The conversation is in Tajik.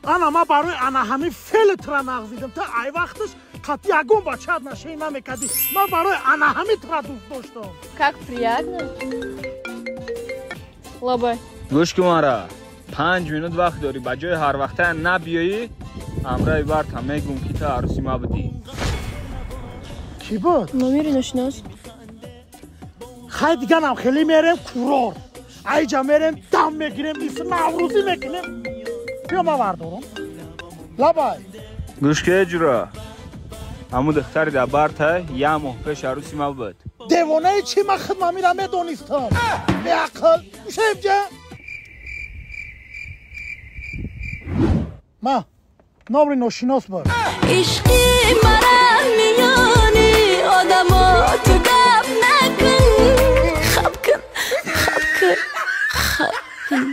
Ана ма барои ана ҳамин феъли тура нағз дидам. Ту ай вақташ қатъи ягон бачаат нашавӣ намекардӣ. Ман барои ана ҳамин тура дӯст доштам. Как приятно. Лабай. Гӯш кун мара. 5 минут вақт дорӣ. Ба ҷои ҳар вақта набиёӣ, ҳамраи барта мегум ки ту арӯси ма будӣ. Кӣ буд? Номери ношинос. Хай диганам хеле мерем курор. Айҷа мерем дам мегирем, ис наврӯзӣ мекунем. Биё ман вардорам. Лабай. Гӯш ке ҷура. Ҳамун духтари дар барта як моҳ пеш арӯси ма буд. Девонаи чӣ? Ман худам ира медонистам. Беақл. Гӯшаеб ҷа. Ма номри ношинос буд. Ишқи мара миёни одамо ту гап накун. Хаб кун, хаб кун, хаб кун.